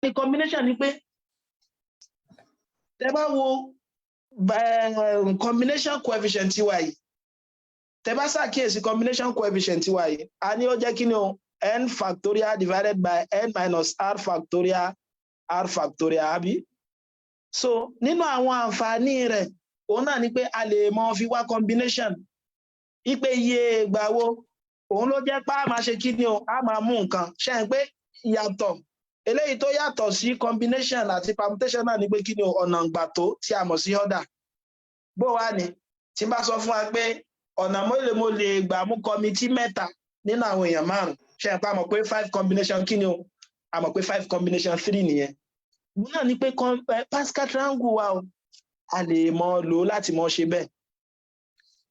Ní combination ni pé tẹ́ bá wo combination coefficient wa yìí, tẹ́ bá ṣàkíyèsí combination coefficient wa yìí, a ní ó jẹ́ kí ni o? N factorial divided by n minus r factorial r factorial, àbí? So nínú àwọn àǹfààní rẹ̀, òun náà ni pé a lè mọ fi wá combination ipe iye ìgbà wo òun ló jẹ́ pé a máa ṣe kí ni o, a máa mú nǹkan ṣe é pé ìyàtọ̀ eléyìí tó yàtọ̀ sí combination àti permutation náà ni pé kí ni o? Ọ̀nà ìgbà tó tí a mọ̀ sí order. Bó wá ní tí n bá sọ fún wa pé ọ̀nà mélòó mo lè gbà mú committee mẹ́ta nínú àwọn èèyàn márùn, ṣe é pa mọ̀ pé five combination kí ni o? A mọ̀ pé five combination three nìyẹn. Òun náà ni pé Pascal triangle wa o, a lè mọ lò láti mọ ṣe bẹ́ẹ̀.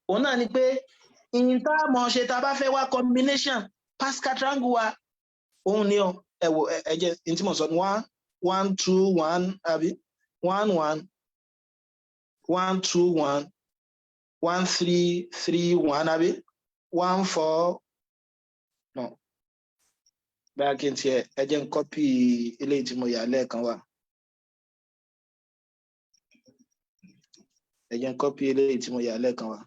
Òun náà ni pé ìyìn tá a mọ̀ ṣe tá a bá fẹ́ wá combination Pascal triangle wa, òun ni o. Ẹ wò, ẹ jẹ́ ní tí mo sọ, one one two one, àbí? One one one two one, one three three one, àbí? One four, no, báyà kí n tiẹ̀, ẹ jẹ́ n copy eléyìí tí mo yà lẹ́ẹ̀kan wá. Ẹ jẹ́ n copy eléyìí tí mo yà lẹ́ẹ̀kan wá.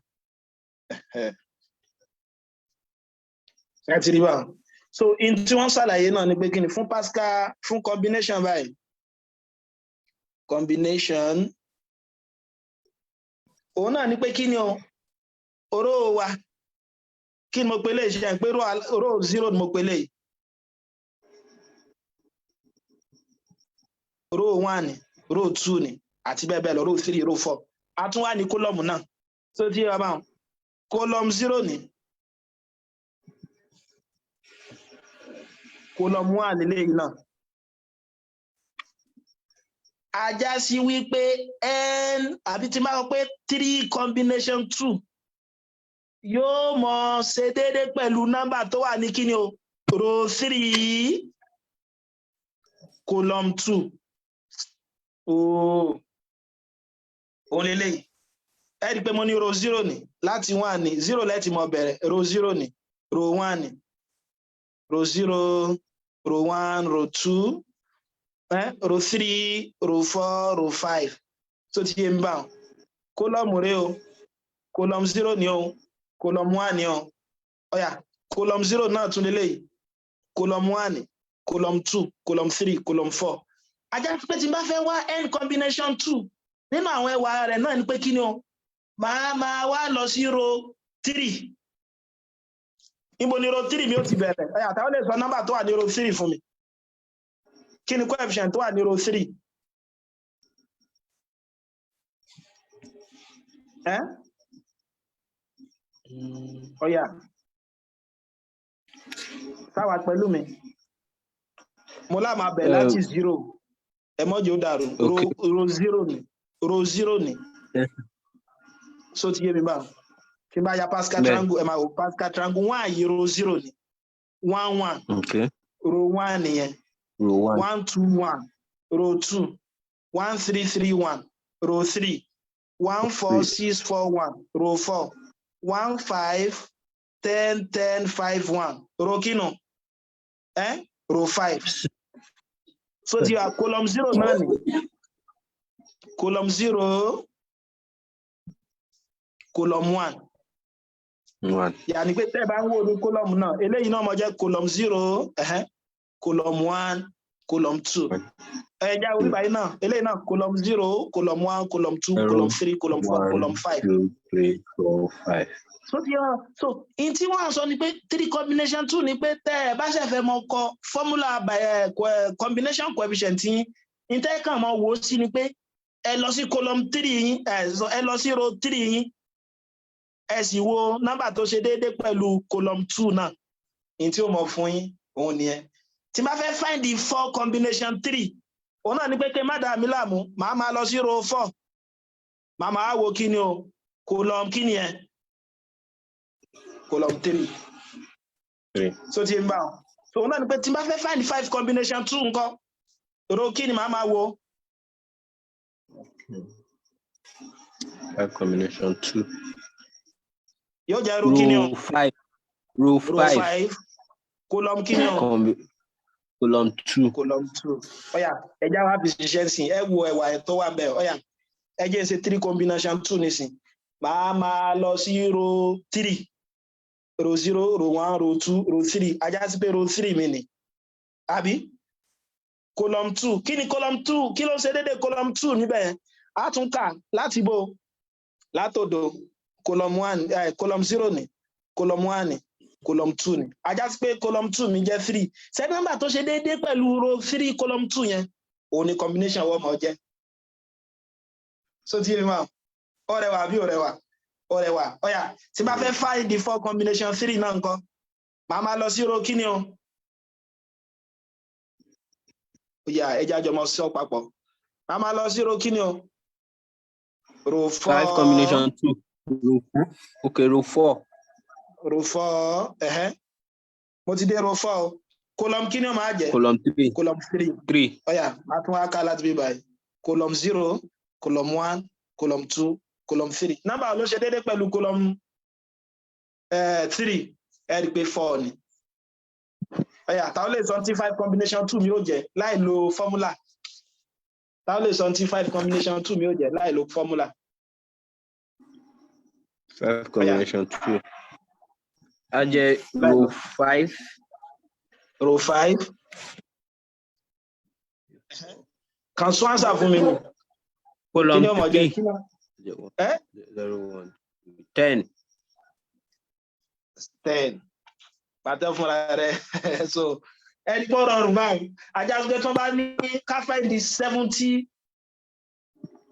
Ẹ ti rí báwọn. So in tí wọ́n ṣàlàyé náà ni pé kí ni fún Pascal, fún combination báyìí, combination, òun náà ni pé kí ni o? Row wa, kí ni mo pe léyìí? Ṣe pé row zero ni mo pe léyìí, row one ni, row two ni, àti bẹ́ẹ̀ bẹ́ẹ̀ lọ, row three, row four. A tún wá ní column náà tó ti yẹ báwọn. Column zero ni, column one lélẹ́yìí náà. A já sí wípé n, àbí tí máa sọ pé three combination two yóò mọ ṣe déédéé pẹ̀lú nọ́mbà tó wà ní kíni o? Row three, column two. Ooo, òun lélẹ́yìí. Ẹ rí i pé mo ní row zero ní láti one ní zero lẹ́tì mọ bẹ̀rẹ̀. Row zero ní, row one ní, row zero, row one, row two, row three, row four, row five. Tó ti yé mi báwọn? Column rẹ o, column zero ní o, column one ní o. Ọ̀yà, column zero náà tún lélẹ́yìí, column one, column two, column three, column four. Ajá pé tí n bá fẹ́ wá n combination two, nínú àwọn ẹwà rẹ̀ náà ni pé kí ni o? Màá máa wá lọ sí row three. Níbo ni row three mi ó ti bẹ̀rẹ̀? Ẹ àtàwọn lè sọ nọ́mbà tó wà ní row three fún mi. Kí ni coefficient tó wà ní row three? Ẹ ọ̀yà, sáwà pẹ̀lú mi. Mo lá máa bẹ̀ láti zero. Ẹ mọ́jọ́ dàrú. Row zero ni, row zero ni. So ti yé mi báwọn? Tí n bá ya Pascal triangle, ẹ máa wò Pascal triangle one yìí, row zero ni, one one, row one nìyẹn. Row one. One two one, row two, one three three one, row three, one four six four one, row four, one five 10 10 five one, row kínú ẹ? Row five. So ti wà column zero náà ni, column zero, column one. One. Yàní pé tẹ́ ẹ bá ń wò ní column náà, eléyìí náà mo jẹ́ column zero, column one, column two. Ẹ jẹ́ àwọn oníbàáyí náà, eléyìí náà, column zero, column one, column two, column three, column four, column five. Two, three, four, five. So ti yọ. So in tí wọ́n sọ ni pé three combination two ni pé tẹ́ ẹ bá ṣe fẹ́ mọ kọ formula by combination coefficient yín, in tẹ́ kàn mọ wò ó sí ni pé ẹ lọ sí column three yín, ẹ lọ sí row three yín, ẹ sì wo nọ́mbà tó ṣe déédéé pẹ̀lú column two náà. In tí ó mọ̀ fún yín òun nìyẹn. Tí n bá fẹ́ find the four combination three, òun náà ni pé kí n má dà mí láàmú, màá máa lọ sí row four, màá máa wo kí ni o? Column kí ni ẹ? Column three. Three. So ti ń bá wọn. So òun náà ni pé tí n bá fẹ́ find five combination two ńkọ́, row kí ni màá máa wo? Five combination two. Yóò jẹ́ row kí ni o? Row five. Row Row five. Five, column kí ni o? Column two. Column two. Ó yá, ẹ jẹ́ á wá fi ṣiṣẹ́ sí. Ẹ wo ẹwà ẹ̀ tó wà ń bẹ̀. Ó yá, ẹ jẹ́ n ṣe three combination two nísìn. Màá máa lọ sí row three, row zero, row one, row two, row three. Á já sí pé row three mi ni, àbí? Column two, kí ni column two? Kí ló ń ṣe déédéé column two níbẹ̀ yẹn? A tún kà láti bo látòdò column one, column zero ni, column one ni, column two ni. Á já sí pé column two mi jẹ́ three. Sẹ́ni nọ́mbà tó ṣe déédéé pẹ̀lú row three, column two yẹn, òun ni combination wọ́n mọ̀ jẹ́. So tí yé mi máa ọ̀rẹ́wà àbí ọ̀rẹ́wà? Ọ̀rẹ́wà. Ó yá, tí bá fẹ́ find the four combination three náà ńkọ́? Màá máa lọ sí row kíni o? Ó yá, ẹ jẹ́ á jọ máa sọ papọ̀. Màá máa lọ sí row kíni o? Row four. Five combination two. Row four. Okay, row four. Row four, ẹ̀hẹ́. Mo ti dé row four o. Column kíni o máa jẹ́? Column three. Column three. Three. Ó yá, màá tún wá ká láti bí báyìí: column zero, column one, column two, column three. Nọ́mbà ló ṣe déédéé pẹ̀lú column three? Ẹ rí i pé four ni. Ó yá, táwọn lè sọ tí five combination two mi ó jẹ́ láì lo formula? Táwọn lè sọ tí five combination two mi ó jẹ́ láì lo formula? Five combination two. Á jẹ́ row five. Row five. Kan sún answer fún mi nù. Kí Column ni ó mọ̀ jẹ́? three. Kí ni ẹ? Zero, one, 10. 10. Pàtẹ́ fúnra rẹ̀. So ẹni tó rọrùn báyìí, á já sí pé tí wọ́n bá ní ká find the 70,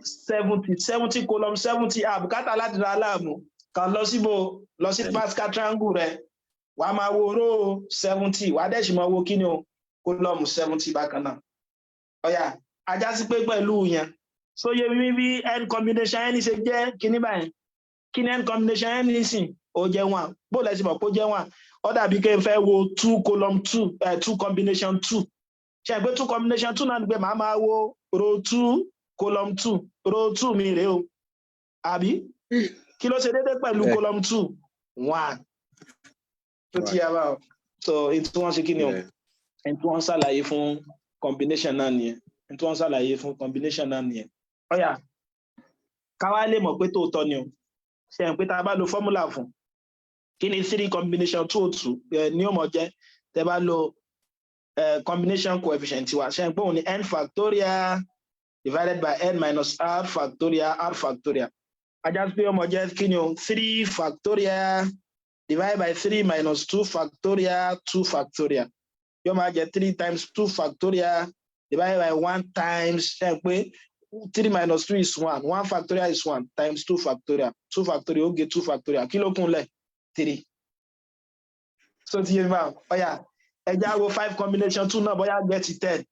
70, 70, column 70, àbùkátà láti ra aláàmú kan lọ síbo, lọ sí Pascal triangle rẹ. Wàá máa wo row 70, wàá dẹ̀ sì máa wo kíni o? Column 70 bákan náà. Ó yá, á já sí pé pẹ̀lú yẹn, sóye mi bí n combination n ṣe jẹ́ kíní báyìí? Kí ni n combination n nísìn? Ó jẹ́ one. Bó lẹ́sìn mọ̀ pé ó jẹ́ one? Ó dàbí kí n fẹ́ wo two column two, two combination two. Ṣe é pé two combination two náà ni pé màá máa wo row two, column two. Row two mi rèé o, àbí? Kí ló ṣe déédéé pẹ̀lú column two? One. Tó ti yá báwo? So èyí tí wọ́n ṣe kí ni o? Èyí tí wọ́n ṣàlàyé fún combination náà nìyẹn. Èyí tí wọ́n ṣàlàyé fún combination náà nìyẹn. Ó yá, káwá lè mọ̀ pé tòótọ́ ni o. Ṣe é pé tá a bá lo formula fún, kí ni three combination two two ní ó mọ̀ jẹ́? Tẹ́ bá lo combination coefficient wa, ṣe é pé òun ni n factorial divided by n minus r factorial r factorial? Á já sí pé ó mọ̀ jẹ́ kí ni o? Three factorial divided by three minus two factorial two factorial. Yóò máa jẹ́ three times two factorial divided by one times, ṣe é pé three minus two is one, one factorial is one, times two factorial. Two factorial ó gé two factorial. Kí ló kún lẹ̀? Three. So ti yé mi báwọn? Ó yá, ẹ jẹ́ á wo five combination two náà, bóyá get 10.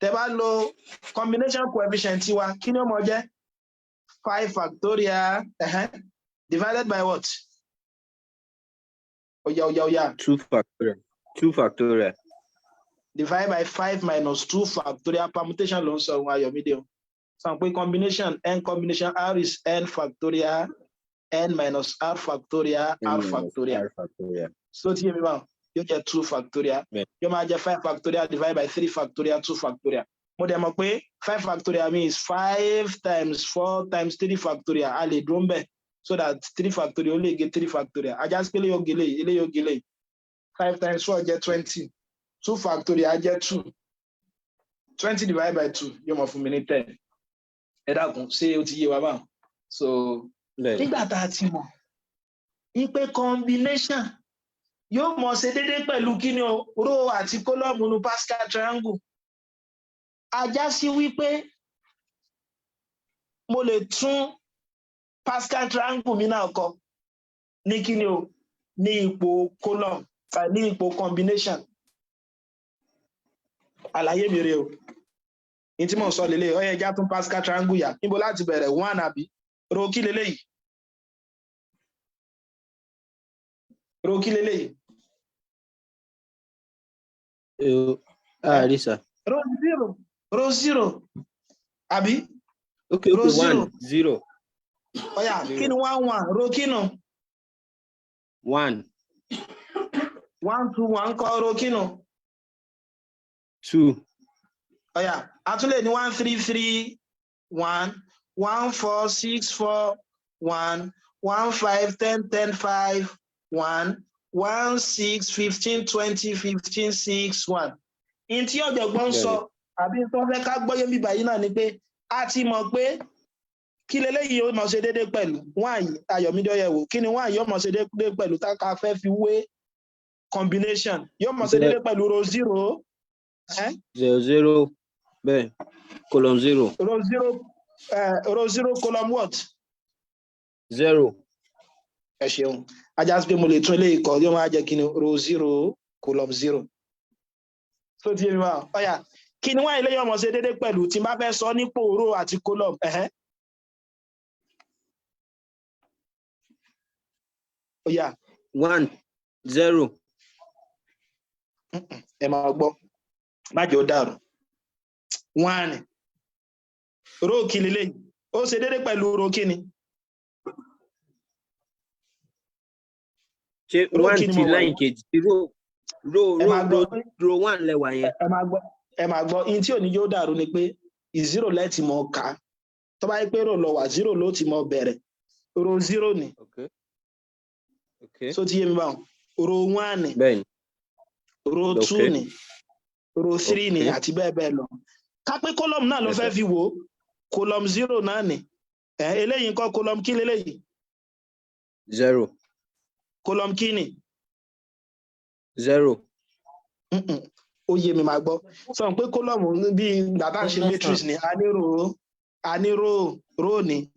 Tẹ́ bá lo combination coefficient wa, kí ni ó mọ jẹ́? Five factorial divided by what? Ó yá, ó yá, ó yá. Two factorial. Two factorial. Divide by five minus two factorial. Permutation ló ń sọ ohun, Ayọ̀mídé o. Sọ pé combination, n combination r is n factorial n minus r factorial N r minus factorial. R factorial. So ti yé mi báwọn? Yóò jẹ́ two factorial. Bẹ́ẹ̀. Yóò máa jẹ́ five factorial divided by three factorial two factorial. Mo dẹ̀ mọ̀ pé five factorial means five times four times three factorial. A lè dúró ń bẹ̀ so that three factorial ó lè gé three factorial. Á já sí pé eléyìí ó gé eléyìí, eléyìí ó gé eléyìí. Five times four jẹ́ 20, two factorial jẹ́ two. 20 divided by two yóò mọ̀ fún mi ní 10. Ẹ dákun, ṣé ó ti yé wa báwọn? So Bẹ́ẹ̀. nígbà tá a ti mọ̀ ipe combination yóò mọ̀ ṣe déédéé pẹ̀lú kíni o? Row àti column nu Pascal triangle, á já sí wípé mo lè tún Pascal triangle mi náà kọ ní kíni o? Ní ipò column, ní ipò combination. Àlàyé mi rè o. Ní tí mò ń sọ lélẹ̀, ó yẹ ẹ jẹ́ á tún Pascal triangle yà. Níbo láti bẹ̀rẹ̀? One, àbí? Row kí leléyìí? Row kí leléyìí? Ah, rí sir. Row zero, row zero, àbí? Okay. Row zero. One, zero. Ó yá, kí ni one one? Row kínú? One. One two one kọ́? Row kínú? Two. Ó yá, a tún lè ní 1, 3, 3, 1, 1, 4, 6, 4, 1, 1, 5, 10, 10, 5, 1, 1, 6, 15, 20, 15, 6, 1. In tí ọ̀jọ̀gbọ́n sọ àbí tó fẹ́ ká gbọ́yé bíbá yìí náà ni pé a ti mọ̀ pé kí leléyìí ó mọ̀ ṣe déédéé pẹ̀lú wọ́n àyè. Ayọ̀mídé, ọ̀yẹ̀wò, kí ni wọ́n àyè ó mọ̀ ṣe déédéé pẹ̀lú tá a fẹ́ fi wé combination? Yóò mọ̀ ṣe déédéé pẹ̀lú row zero. Zero zero, bẹ́ẹ̀, column zero. Row zero, row zero, column what? Zero. Ẹ ṣeun. Á já sí pé mo lè tún eléyìí kọ, yóò máa jẹ́ kí ni? Row zero, column zero. Tó ti yé mi wá? Ó yá, kí ni wọ́n eléyìí ọmọ ṣe déédéé pẹ̀lú tí n bá fẹ́ sọ nípò row àti column? Ẹ̀hẹ́n. Ó yá. One zero. Ẹ máa gbọ́, má jẹ́ ó dàrú. One, row kí leléyìí ó ṣe déédéé pẹ̀lú? Row kí ni? Ṣé Row one kí ni ti mo wà line yìí? kejì ti row row Ẹ row máa gbọ́. Row, row one lẹwà yẹn. Ẹ máa gbọ́, ẹ máa gbọ́. In tí ò ní yóò dàrú ni pé zero lẹ́ẹ̀tì mọ̀ ká. Tó bá yẹ pé row lọ wà, zero ló ti mọ̀ bẹ̀rẹ̀. Row zero ni. Okay. So ti yé mi báwọn? Row one ni. Bẹ́ẹ̀ni. Row two ni, row three ni, àti bẹ́ẹ̀ bẹ́ẹ̀ lọ. Ká pé column náà ló fẹ́ Sir. fi wò ó, column zero náà ni. Ẹ eléyìí ńkọ́? Column kí leléyìí? Zero. Column kí ni? Zero. Mm-mm. Ó yé mi. Máa gbọ́, sọ pé column bí ìgbà tá à ń ṣe matrix ni, a ní row, a ní row, row ni.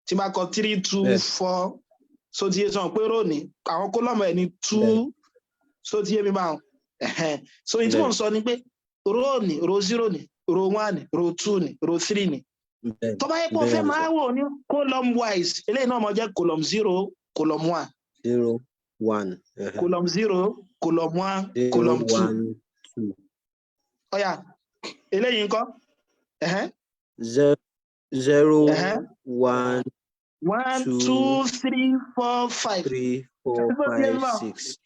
Tí bá kọ three, two, four, so ti yé? Sọ pé row ni, àwọn column ẹ̀ ní two. So ti yé mi báwọn? Ẹ̀hẹ́n. So ní tí mò ń sọ ni pé row ni, row zero ni, row one ni, row two ni, row three ni. Tó bá yẹ kó fẹ́ máa wò ní column wise, eléyìí náà mo jẹ́ column zero, column one. Zero one. Column zero, column one, Zero, column two. One, two. Ó yá, eléyìí ńkọ́? Ẹ̀hẹ́n. Zero zero, one, one, two, two, three, four, five, three, four, Ṣé ó ti yé five, báwọn? six.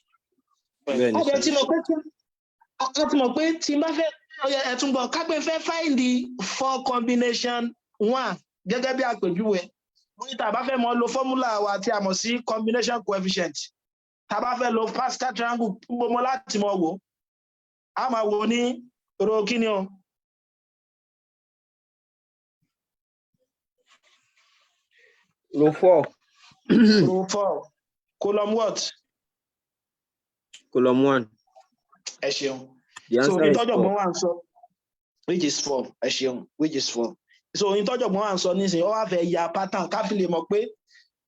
Bẹ́ẹ̀ni, Ọbẹ̀ sir. tí mo pé tí a ti mọ̀ pé tí n bá fẹ́, ó yá, ẹ tún gbọ́, kápẹ́ fẹ́ find the four combination one gẹ́gẹ́ bí àpèjúwe. Mo ní tá a bá fẹ́ mọ lo formula wa tí a mọ̀ sí combination coefficient, tá a bá fẹ́ lo Pascal triangle, gbogbo láti mọ̀ wò, a máa wò ní row kíni o? Row four. Row four, column what? Column one. Ẹ ṣeun. The So answer is ìtọ́jọ̀gbọ́n four. wà ń sọ, which is four. Ẹ ṣeun, which is four. So ìtọ́jọ̀gbọ́n wà ń sọ nísìnyí, ó wá fẹ́ ya pattern ká fi lè mọ̀ pé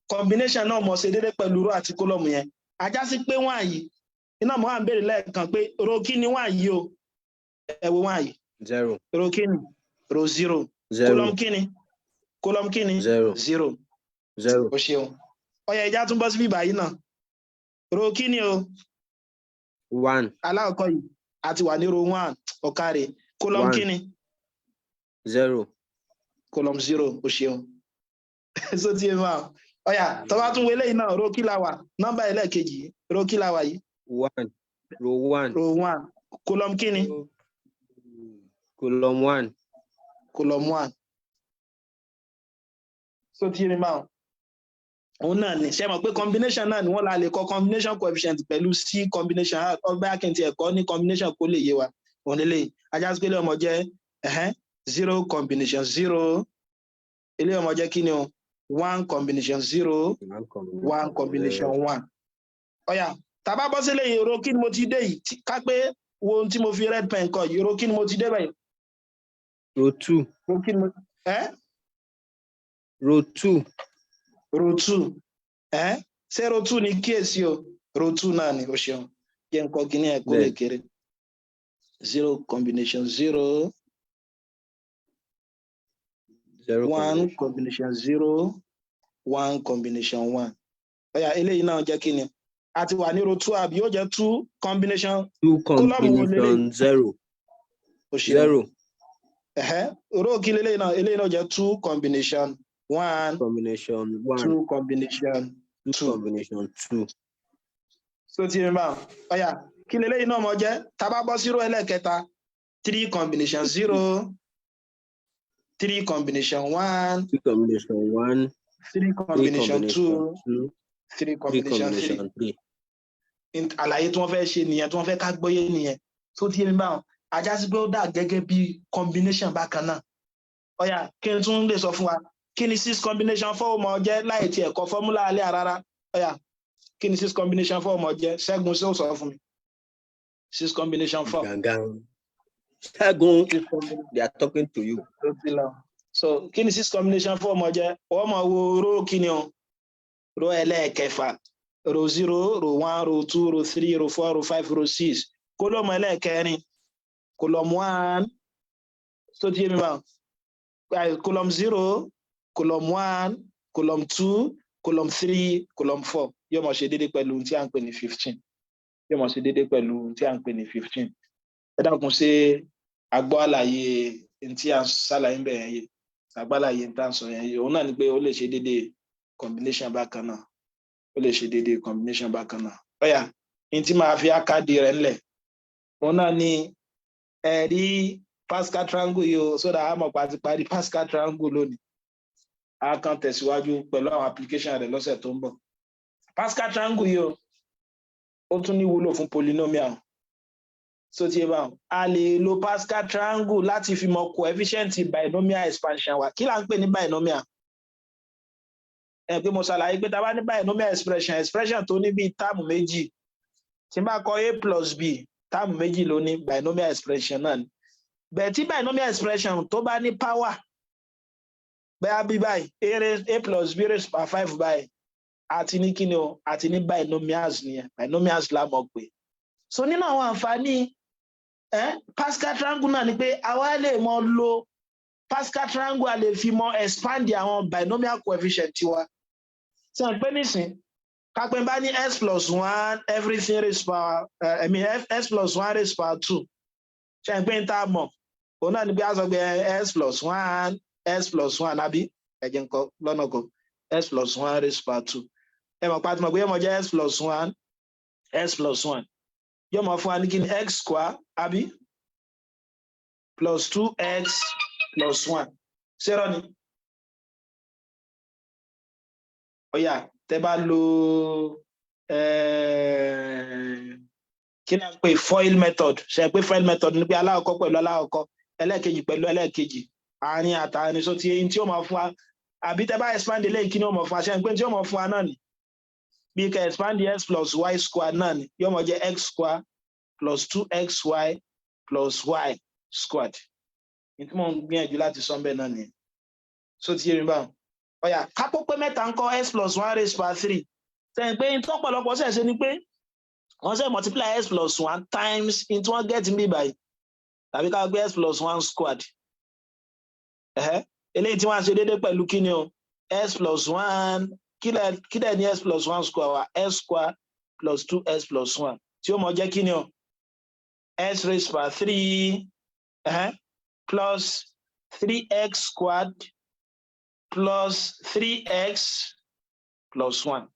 combination náà mọ̀ ṣe déédéé pẹ̀lú row àti column yẹn. Á já sí pé wọ́n àyè iná mọ̀ à ń béèrè lẹ́ẹ̀kan pé row kí ni wọ́n àyè o? Ẹ wo wọ́n àyè. Zero. Row kí ni? Row zero. Zero. Column kí ni? Column kí ni? Zero. Zero. Zero. O ṣeun. Ó yá, ẹja tún bọ́ sí bíbá yìí náà. Row kí ni o? One. Alákọ̀ọ́kọ́ yìí, a ti wà ní row one. Ọ̀kàrẹ̀, column One. kí ni? Zero. Column zero. O ṣeun. So ti yé máa? Ó yá, tó bá tún wọlé yìí náà, row kí la wà? Nọ́mbà ẹlẹ́ẹ̀kejì yìí, row kí la wà yìí? One. Row one. Row one, column kí ni? Column one. Column one. So ti yé mi máa? Òun náà ni ṣe mọ̀ pé combination náà ni wọ́n la lè kọ combination coefficient pẹ̀lú c combination r. Ọgbẹ́ akíntì ẹ̀kọ́ ní combination kó lè yé wa. Òun lélẹ̀, á já sí pé ilé ọmọ jẹ́, ẹ̀hẹ́n, zero combination zero. Ilé ọmọ jẹ́ kí ni o? One combination zero, one combination one. Ó yá, tá a bá bọ́ sílé yìí, row kí ni mo ti dé yìí? Ká pé wo ohun tí mo fi red pen kọ yìí, row kí ni mo ti dé báyìí? Row two. Row kí ni mo ẹ́? Row two. Row two. Ẹ́, ṣé row two ni? Kíyèsí o, row two náà ni. O ṣeun. Jẹ́ nǹkan kìíní ẹ̀ kó lè kéré. Zero combination zero, Zero. One combination. Combination zero, one combination one. Ó yá, eléyìí náà jẹ́ kí ni? A ti wà ní row two, àbí? Yóò jẹ́ two combination Two column wo leléyìí? Combination zero. O ṣeun. Zero. Ẹ̀hẹ́, row kí leléyìí náà? Eléyìí náà jẹ́ two combination one, Combination one. Two combination Two two. Combination two. So ti mi bá? Ó yá, kí leléyìí náà mọ jẹ́ tá a bá bọ́ sí row ẹlẹ́ẹ̀kẹta? Three combination zero, three combination one, Three combination one, three three combination combination two, two, three three combination three. Combination three. Àlàyé tí wọ́n fẹ́ ṣe nìyẹn, tí wọ́n fẹ́ ká gbọ́yé nìyẹn. Tó ti yé mi báwọn, á já sí pé ó dà gẹ́gẹ́ bí combination bákan náà. Ó yá, kí n tún lè sọ fún wa kí ni six combination four ó máa jẹ́ láì tiẹ̀ kọ formula alẹ́ rárá. Ó yá, kí ni six combination four ó máa jẹ́? Ṣẹ́gun, ṣé ó sọ fún mi? Six combination four. Gangan. Ṣẹ́gun, Six combination they are talking to you. Ó ti lọ. So kí ni six combination four máa jẹ́? Wọ́n máa wo row kí ni o, row ẹlẹ́ẹ̀kẹfà: row zero, row one, row two, row three, row four, row five, row six. Column ẹlẹ́ẹ̀kẹrin, column one. Tó ti yé mi báwọn? Column zero, column one, column two, column three, column four yóò máa ṣe déédéé pẹ̀lú ohun tí à ń pè ní 15. Yóò máa ṣe déédéé pẹ̀lú ohun tí à ń pè ní 15. Ẹ dákun, ṣé a gbọ́ àlàyé ohun tí à ń ṣàlàyé ń bẹ̀ yẹn yé? Àgbàláyé ń tà ń sọ yẹn yé? Òun náà ni pé ó lè ṣe déédéé combination bákan náà, ó lè ṣe déédéé combination bákan náà. Ó yá, ní tí màá fi ákàdé rẹ̀ ńlẹ̀, òun náà ni ẹ̀rí Pascal triangle yìí o, so that a mọ̀ pa ti parí Pascal triangle lónìí. A kàn tẹ̀síwájú pẹ̀lú àwọn application rẹ̀ lọ́sẹ̀ tó ń bọ̀. Pascal triangle yìí o, ó tún ní wúlò fún polynomial. So ti yé báwọn, a lè lo Pascal triangle láti fi mọ coefficient binomial expansion wa. Kí là ń pè ní binomial? Ẹ pé mo ṣàlàyé pé tá a bá ní binomial expression, expression tó ní bíi term méjì, tí n bá kọ a plus b, term méjì ló ní, binomial expression náà ni. Bẹ́ẹ̀ tí binomial expression tó bá ní power bẹ́ẹ̀ bí báyìí, a plus b raised by five báyìí, àti ní kíni o, àti ní binomials nìyẹn. Binomials la mọ̀ pé. So nínú àwọn àǹfààní Pascal triangle náà ni pé àwa lè mọ lo Pascal triangle, a lè fi mọ expand àwọn binomial coefficient tiwa. Tí wọ́n pè nísìn, kápẹ́ bá ní x plus one everything raised power, I mean, x plus one raised power two, ṣe ń pè ń tá a mọ̀, òun náà ni pé a sọ pé x plus one, x plus one, àbí? Ẹ̀jẹ̀ nǹkan lọ́nà kan, x plus one raised power two. Ẹ mọ̀ pàtó mọ̀ pé yóò mọ̀ jẹ́ x plus one, x plus one, yóò mọ̀ fún wa ní kí ni? X square, àbí? Plus two x plus one. Ṣé rọ ni? Ó yá, tẹ́ bá lo kí ni a ń pè, FOIL method. Ṣe pé FOIL method ni pé alákọ̀ọ́kọ́ pẹ̀lú alákọ̀ọ́kọ́, ẹlẹ́ẹ̀kejì pẹ̀lú ẹlẹ́ẹ̀kejì, àárín àtàrin. So ti eyín tí ó máa fún wa, àbí tẹ́ bá expand eléyìí, kí ni ó máa fún wa? Ṣe pé tí ó máa fún wa náà ni bí kẹ́ expand x plus y square náà ni yóò máa jẹ́ x square plus two xy plus y squared. Ní tí mo ń gbìyànjú láti sọ bẹ́ẹ̀ náà nìyẹn. So ti yé mi báwọn? Ó yá, kápó pé mẹ́ta ń kọ́, x plus one raised by three. Sẹ́yìn pé tí ọ̀pọ̀lọpọ̀ ṣẹ̀ ṣe ni pé wọ́n ṣe multiply x plus one times in tí wọ́n get níbí báyìí, tàbí ká gbé x plus one squared. Eléyìí tí wọ́n á ṣe déédéé pẹ̀lú kí ni o? X plus one. Kí lẹ̀ ní x plus one square wa? X square plus two x plus one, tí ó mọ jẹ́ kí ni o? X raised by three plus three x squared plus three x plus one.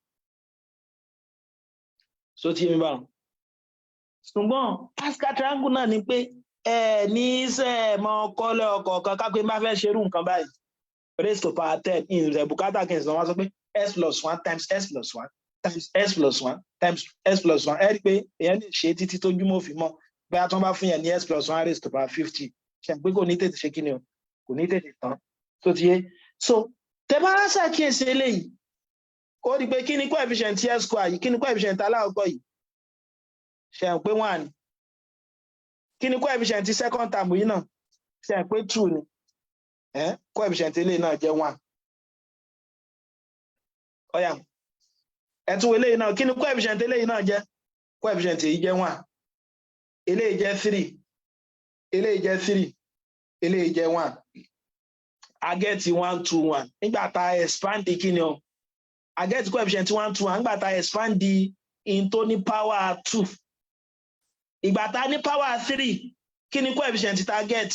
So ti yé mi báwọn? Ṣùgbọ́n Pascal triangle náà ni pé ẹ ní sẹ́ mọ kọ́lẹ̀ ọkọ̀ọ̀kan. Kápẹ́ bá fẹ́ ṣerú nǹkan báyìí, raise to power 10, ìrẹ̀ bùkátà kí n sọ, wọ́n sọ pé x plus one times x plus one times x plus one times x plus one. Ẹ rí i pé èèyàn lè ṣe títí tójúmọ́ fi mọ́. Bóyá tí wọ́n bá fún yẹn ní x plus one raised to power 50, ṣe pé kò ní tètè ṣe kí ni o, kò ní tètè tán. Tó ti yé? So tẹ bá ṣàkíyèsí eléyìí, ó rí i pé kí ni coefficient x square yìí? Kí ni coefficient alákọ̀ọ́kọ́ yìí? Ṣe ń pé one ni. Kí ni coefficient second term yìí náà? Ṣe ń pé two ni? Coefficient eléyìí náà jẹ́ one. Ó yá, ẹ tún eléyìí náà, kí ni coefficient eléyìí náà jẹ́? Coefficient èyí jẹ́ one, eléyìí jẹ́ three, eléyìí jẹ́ three, eléyìí jẹ́ one. A get one two one nígbà tá a expand. Kí ni o? A get coefficient one two one nígbà tá a expand in tó ní power two. Ìgbà tá a ní power three, kí ni coefficient tá a get?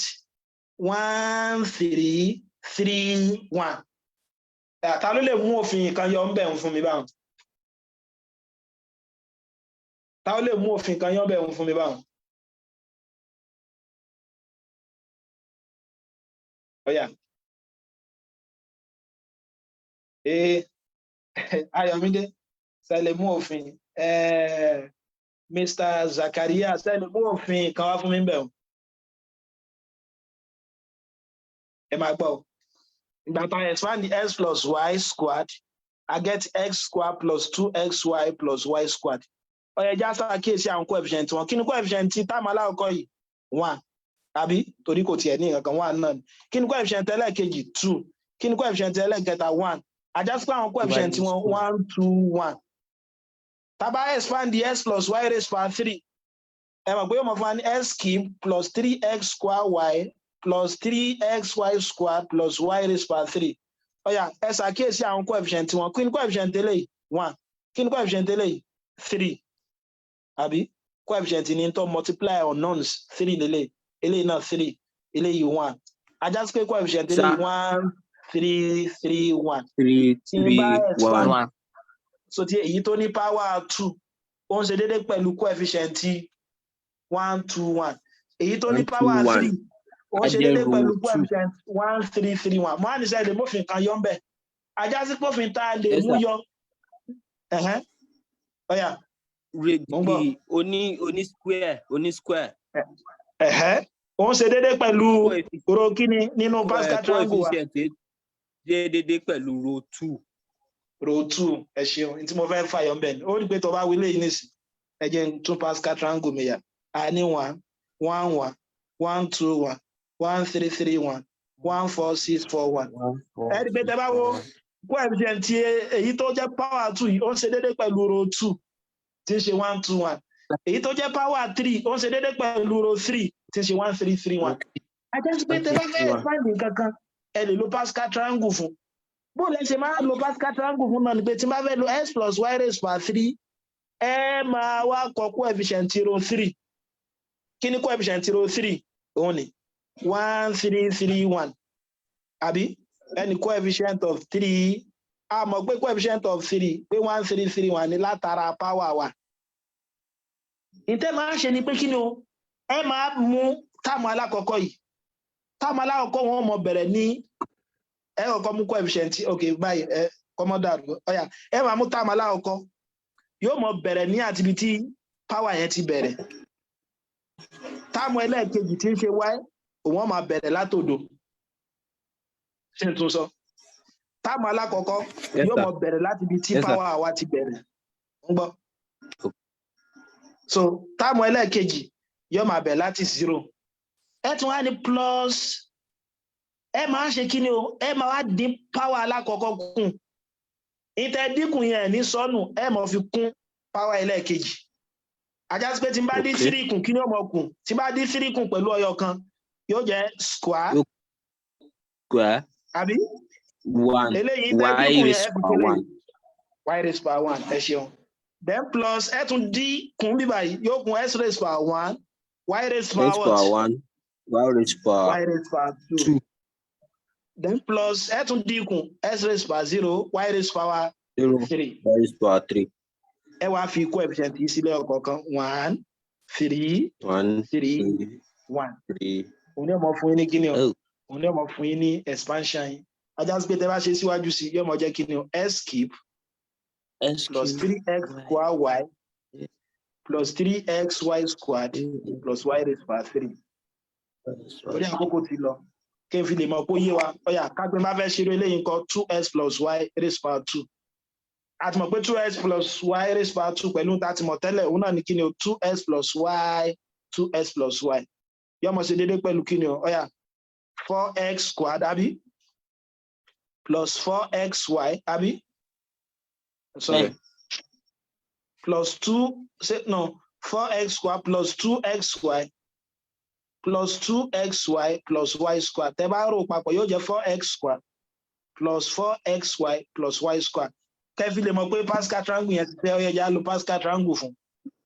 One three three one. Ta ló lè mú òfin kan yọ ń bẹ̀ ń fún mi báwọn? Ta ló lè mú òfin kan yọ ń bẹ̀ ń fún mi báwọn? Ó yá, ee, Ayọ̀mídé, ṣe lè mú òfin? Mr. Zakaria, ṣe lè mú òfin kan wá fún mi bẹ́ẹ̀ o? Ẹ máa gbọ́ o. Ìgbà tá a expand the x plus y squared, I get x squared plus two xy plus y squared. Ó yẹ já ṣàkíyèsí àwọn coefficient wọn. Kí ni coefficient tí term alákọ̀ọ́kọ́ yìí? One, àbí? Torí kò tiẹ̀ ní nǹkan kan, one náà ni. Kí ni coefficient ẹlẹ́ẹ̀kejì? Two. Kí ni coefficient ẹlẹ́ẹ̀kẹta? One. Á já sí pé àwọn coefficient wọn, one, two, one. Tá bá expand the x plus y raised power three, ẹ mọ̀ pé yóò mọ̀ fún wa ní x cube plus three x square y plus three x y square plus y raised power three. Ó yá, ẹ ṣàkíyèsí àwọn coefficient wọn. Kí ni coefficient eléyìí? One. Kí ni coefficient eléyìí? Three, àbí? Coefficient ní tó multiply unknowns. Three lélẹ̀, eléyìí náà three, eléyìí one. Á já sí pé coefficient eléyìí, one, three, three, one. Three. Tí n bá Three. expand One. One. So tí èyí tó ní power two, ó ń ṣe déédéé pẹ̀lú coefficient one, two, one. Èyí tó ní One, two, power one. three, ó ń Á ṣe jẹ́ déédéé row pẹ̀lú two. coefficient one, three, three, one. Mo á ní sẹ́yìn lè mófin kan yọ ń bẹ̀. Á já sí pófin tá a lè Yes, mú sir. yọ. Ẹ̀hẹ́n. Ó yá, mo ń gbọ́. Regi oní square, oní square. Ẹ̀hẹ́n. Ó ń ṣe déédéé pẹ̀lú Coefficient row kíni nínú Pascal triangle wa? Coefficient jẹ́ déédéé pẹ̀lú row two. Row two. Ẹ ṣeun. Ní tí mo fẹ́ fàyọ̀ ń bẹ̀ ni ó rí i pé tó bá wílé yìí nísìn, ẹ jẹ́ n tún Pascal triangle mi yà. A ní one, one, one, one, two, one, one, three, three, one, one, four, six, four, one. Ẹ rí i pé tẹ bá wo coefficient tí èyí tó jẹ́ power two yìí, ó ń ṣe déédéé pẹ̀lú row two, tí ń ṣe one, two, one. Èyí tó jẹ́ power three, ó ń ṣe déédéé pẹ̀lú row three, tí ń ṣe one, three, three, one. Á já sí pé tẹ bá fẹ́ expand nǹkan kan, ẹ lè lo Pascal triangle fún. Bó lẹ ṣe máa lo Pascal triangle fún náà ni pé tí n bá fẹ́ lo x plus y raised power three, ẹ máa wá kọ coefficient row three. Kí ni coefficient row three? Òun ni one, three, three, one, àbí? Ẹni coefficient of three, a mọ̀ pé coefficient of three pé one, three, three, one ní látara power wa. Ìtẹ́ máa ń ṣe ni pé kí ni o, ẹ máa mú term alákọ̀ọ́kọ́ yìí. Term alákọ̀ọ́kọ́, wọn mọ̀ bẹ̀rẹ̀ ní, ẹ kọ́kọ́ mú coefficient. Ok, báyìí, ẹ kọ́mọ́ dàrú. Ó yá, ẹ máa mú term alákọ̀ọ́kọ́, yóò mọ̀ bẹ̀rẹ̀ ní àti ibi tí power yẹn ti bẹ̀rẹ̀. Term ẹlẹ́ẹ̀kejì tí ń ṣe y, òun ó máa bẹ̀rẹ̀ látòdo. Ṣé n tún sọ? Term alákọ̀ọ́kọ́ Yes, yóò sir. mọ̀ bẹ̀rẹ̀ láti ibi tí Yes, sir. power wa ti bẹ̀rẹ̀. Ń gbọ́? So term ẹlẹ́ẹ̀kejì yóò máa bẹ̀rẹ̀ láti zero. Ẹ tún wá ní plus, ẹ máa ṣe kí ni o, ẹ máa wá dín power alákọ̀ọ́kọ́ kù. Ìtẹ̀ dínkù yẹn ní sọnù, ẹ máa fi kún power ẹlẹ́ẹ̀kejì. Á já sí pé tí n bá dín three kù, kí ni ó máa kù? Tí n bá dín three kù pẹ̀lú ọyọ kan, yóò jẹ́ square. Square. Àbí? One. Eléyìí tẹ́ Y dínkù yẹn, ẹ raised fi power kélé one. Y raised power one. Ẹ ṣeun. Then plus, ẹ tún dín kún bíbá yìí, yóò kún x raised power one, y raised power X what? power one, Y raised power Y raised power two. Two. Then plus, ẹ tún dín kún x raised power zero, y raised power Zero. three. Y raised power three. Ẹ wá fi coefficient yìí sílẹ̀ ọ̀kọ̀ọ̀kan: one, three, One, three, three, one. Three. Òun yóò mọ fún yín ní kíni o? Oh. Òun yóò mọ fún yín ní expansion yín. Á já sí pé tẹ bá ṣe síwájú sí, yóò mọ jẹ́ kíni o? X cube X plus cube three x square y plus three x y squared plus y raised power three. Torí àkókò ti lọ, kí n fi lè mọ̀ pé ó yé wa. Ó yá, kápẹ́ bá fẹ́ ṣeré eléyìí nǹkan, two x plus y raised power two. A ti mọ̀ pé two x plus y raised power two, pẹ̀lú tá a ti mọ̀ tẹ́lẹ̀, òun náà ní kíni o? Two x plus y, two x plus y yóò mọ̀ ṣe déédéé pẹ̀lú kíni o? Ó yá, four x squared, àbí? Plus four x y, àbí? Sorry, plus two, say no, four x squared plus two x y plus two x y plus y square. Tẹ́ bá rò papọ̀, yóò jẹ́ four x square plus four x y plus y square. Kẹ́fí lè mọ̀ pé Pascal triangle yẹn ti tẹ́. Ó yẹ já lo Pascal triangle fún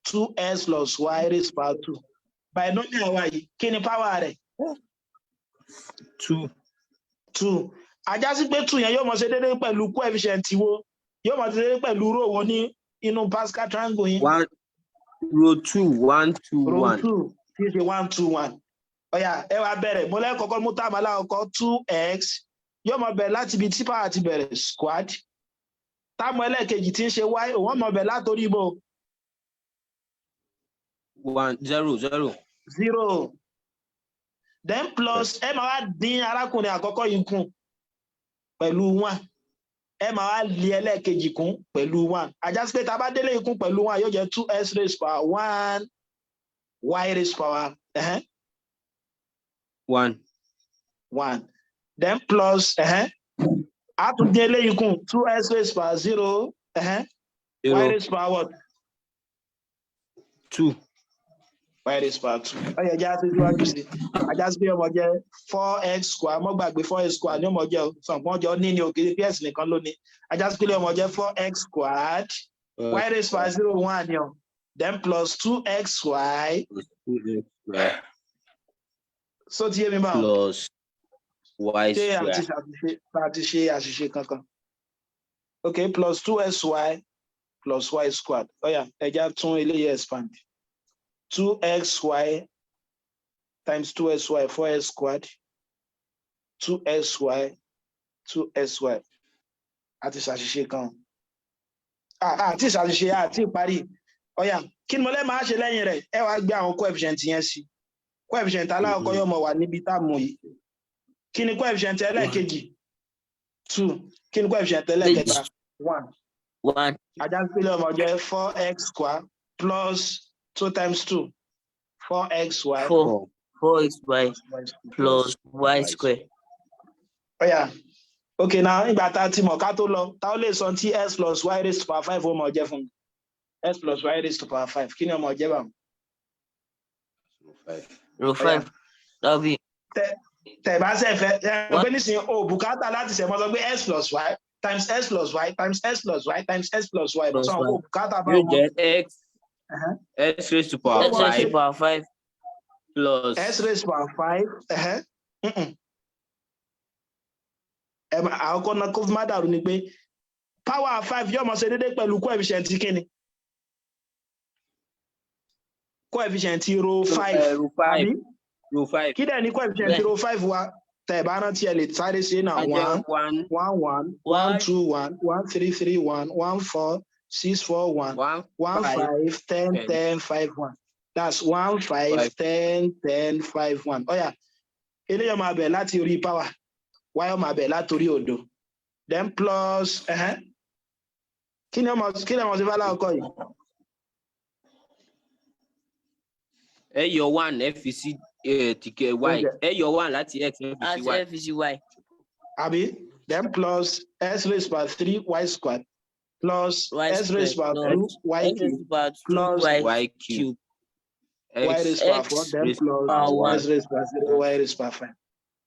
two x plus y raised power two. Binomial wa yìí, kí ni power rẹ̀? Two. Two. Á já sí pé two yẹn yóò mọ̀ ṣe déédéé pẹ̀lú coefficient wo? Yóò mọ̀ ṣe déédéé pẹ̀lú row wo ní inú Pascal triangle yín? One, row two, one, two, Row one. two, tí í ṣe one, two, one. Ó yá, ẹ wá bẹ̀rẹ̀. Mo lẹ́kọ̀ọ́kọ́ mú term alákọ̀ọ́kọ́, two x, yóò mọ bẹ̀rẹ̀ láti ibi tí power ti bẹ̀rẹ̀, squared. Term ẹlẹ́ẹ̀kejì tí ń ṣe y, òun mọ bẹ̀rẹ̀ látòrí ibo? One, zero, zero. Zero, then plus, ẹ máa wá dín arákùnrin àkọ́kọ́ yìí kù pẹ̀lú one, ẹ máa wá lé ẹlẹ́ẹ̀kejì kún pẹ̀lú one. Á já sí pé tá a bá délé ikún pẹ̀lú one, yóò jẹ́ two x raised power one, y raised power One. One, then plus, a tún dín eléyìí kún, two x raised power zero, y Zero. Raised power what? Two. Y raised power two. Ó yẹ jẹ́ àti síwájú sí. Á já sí pé ó máa jẹ́ four x square. Mọ́ gbàgbé, four x square ní ó máa jẹ́ o. Sọ̀npọ̀n jọ ní òkè ps nìkan ló ní. Á já sí pé ó máa jẹ́ four x squared, y raised power zero, one ni o, then plus two x y. Plus two x square. So ti yé mi báwọn? Plus y Ṣé àti square. Ṣàṣìṣe àti ṣe àṣìṣe kankan? Ok, plus two xy plus y squared. Ó yá, ẹ jẹ́ á tún eléyìí expand. Two xy times two xy, four x squared, two xy, two xy. Àti ṣàṣìṣe kan, àti ṣàṣìṣe, àti ìparí. Ó yá, kí ni mo lẹ́ máa ṣe lẹ́yìn rẹ̀? Ẹ wá gbé àwọn coefficient yẹn sí. Coefficient alákọ̀ọ́kọ́ yóò mọ̀ wà níbi term yìí. Kí ni coefficient ẹlẹ́ẹ̀kejì? Two. Kí ni coefficient ẹlẹ́ẹ̀kẹta? One. One. Á já sí pé ó máa jẹ́ four x square plus two times two, four x y. Four. Four x y plus y square. Ó yá, ok, now, nígbà tá a ti mọ̀, ká tó lọ, tá ó lè sọ tí x plus y raised to power five ó máa jẹ́ fún mi? X plus y raised to power five, kí ni ó máa jẹ́ báwọn? Five. Row five. That'll be Tẹ̀ bá ṣe fẹ́ ẹ One. Pé nísìnyí o bùkátà láti ṣẹ̀ mọ́ sọ pé x plus y times x plus y times x plus y times x plus y. Plus Sọ y. o bùkátà bá Yóò wọn. jẹ́ x x raised to power x raised to five power five plus x raised to power five. Ẹ mà àkọ́kọ́ náà, kó fi má dàrú ni pé power five yóò mọ̀ ṣe déédéé pẹ̀lú coefficient kíni? Coefficient row five. Row five. Àbí? Row five. Kí dẹ̀ ní coefficient Bẹ́ẹ̀. Row five wa? Tẹ̀ bá rántí, ẹ lè sáré ṣe náà. Á jẹ́ One, one, one, one, one, One. two, one, one, three, three, one, one, four, six, four, one, one, one, five, five, 10, 10. 10, five, one. That's one, five, Five. 10, 10, five, one. Ó yá, eléyìí máa bẹ̀ láti orí power, y ó máa bẹ̀ láti orí òdo, then plus, kí ni ọmọ, kí ni ọmọ sí fálá ọkọ yìí? Ẹ yọ one, ẹ fi sí tìkẹ y. Ẹ yọ one láti x, ẹ fi sí àti y. f sí y. Àbí? Then plus x raised by three y squared plus Y x raised by squared two y x raised cube to power two plus y y cube cube y x raised by X four, then raised plus power one. x raised by zero, y raised by five.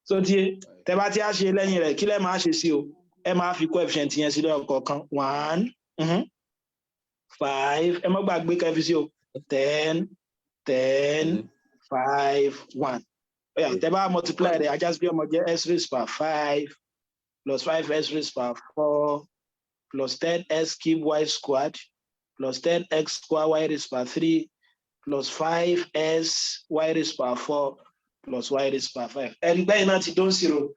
So tí tẹ bá ti á ṣe lẹ́yìn rẹ̀, kí lẹ máa ṣe sí o? Ẹ máa fi coefficient yẹn sílẹ̀ ọ̀kọ̀ọ̀kan: one, five, ẹ má gbàgbé kẹfí sí o, 10, 10, five, one. Ó yá, tẹ bá multiply rẹ̀, á já sí pé ó máa jẹ́ x raised by five plus five x raised by four plus 10 x cube y squared plus 10 x square y raised by three plus five x y raised by four plus y raised by five. Ẹni gbẹ́yìn náà ti dó ń sírò.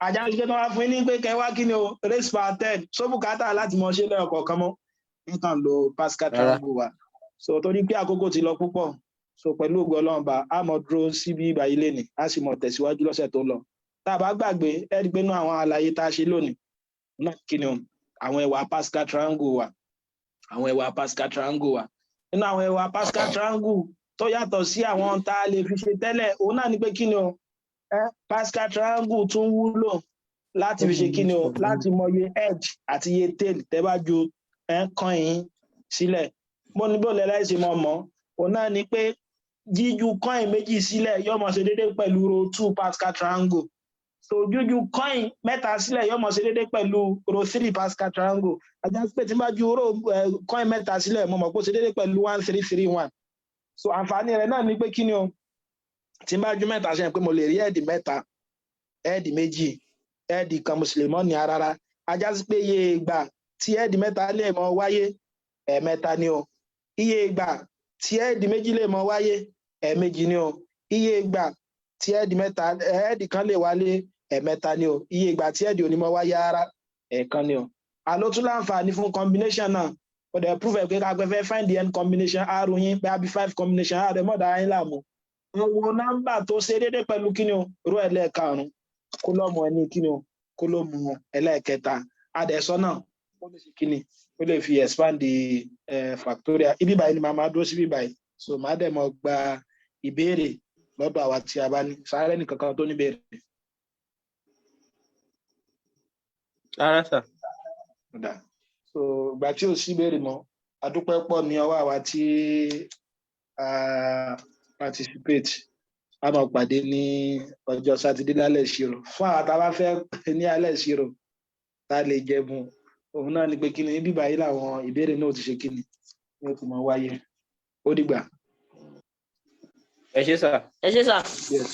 Á já sí pé tí wọ́n bá fún yín ní pé kẹ́ wá kí ni o raised by 10, só bùkátà láti mọ ṣe lẹ́yọ̀kọ̀ọ̀kan mọ́? Nǹkan lo Pascal Rárá. triangle wa. So torí pé àkókò ti lọ púpọ̀, so pẹ̀lú ògo Ọlọ́run bá a mọ̀ dúró síbí ìgbà yìí lénìí, a sì mọ̀ tẹ̀síwájú lọ́sẹ̀ tó lọ. Tá a bá gbàgbé, ẹ rí i pé inú àwọn àlàyé tá a ṣe lónìí náà, kí ni o? Àwọn ẹwà Pascal triangle wa, àwọn ẹwà Pascal triangle wa. Nínú àwọn ẹwà Pascal triangle tó yàtọ̀ sí àwọn tá a lè fi ṣe tẹ́lẹ̀, òun náà ni pé kí ni o? Pascal triangle tún wúlò láti fi ṣe kí ni o? Láti mọ iye head àti iye tail tẹ́ bá ju coin sílẹ̀. Bó ní bó lẹ́láìsí mọ̀ mọ́, òun náà ni pé jíju coin méjì sílẹ̀ yóò mọ̀ ṣe déédéé pẹ̀lú row two Pascal triangle. So jíju coin mẹ́ta sílẹ̀ yóò mọ̀ ṣe déédéé pẹ̀lú row three Pascal triangle. Á já sí pé tí n bá ju row coin mẹ́ta sílẹ̀, mo mọ̀ pé ó ṣe déédéé pẹ̀lú one, three, three, one. So àǹfààní rẹ̀ náà ni pé kí ni o? Tí n bá ju mẹ́ta sílẹ̀, pé mo lè rí head mẹ́ta, head méjì, head kan, mo sì lè mọ́ ní rárá. Á já sí pé iye ìgbà tí head mẹ́ta lè mọ wáyé, ẹ̀ẹ̀mẹ́ta ni o. Iye ìgbà tí head méjì lè mọ wáyé, ẹ̀ẹ̀mejì ni o. Iye ìgbà Tí head mẹ́ta, head kan lè wálé ẹ̀mẹ́ta ni o. Iye ìgbà tí head ò ní mọ́ wáyé rárá, ẹ̀ẹ̀kan ni o. Àló tún láǹfààní fún combination náà. Ó dẹ̀ proof ẹ̀ pé ká pẹ́ fẹ́ find the n combination r yín pé àbí five combination r, ẹ̀ mọ̀ dára yín láàmú. Wọ́n wo nọ́mbà tó ṣe déédéé pẹ̀lú kíni o, row ẹlẹ́ẹ̀karùn-ún, column ẹni kíni o, column ẹlẹ́ẹ̀kẹta. Adẹ̀sọ náà, ó lè ṣe kíni, ó lè fi expand the factorial. Ibi báyìí ni màá máa dúró sí ibi báyìí, so màá dẹ̀ mọ́ gba ìbéèrè lọ́dọ̀ àwa tí a bá ní sáré nìkankan tó ní béèrè. Rárá sà. Ọ̀dà. So ìgbà tí ò sí ìbéèrè mọ́, adúpẹ́ pọ̀ ní ọwọ́ àwa tí a participate. A máa pàdé ní ọjọ́ Sátidé lálẹ́ ìṣirò. Fún àwọn tá a bá fẹ́ ní alẹ́ ìṣirò tá a lè jẹ̀bùn, òun náà ni pé kí ni bíbá yìí làwọn ìbéèrè náà ti ṣe, kí ni ó ti mọ wáyé. Ó dìgbà. Ẹ ṣé sà. Ẹ ṣé sà. Yes.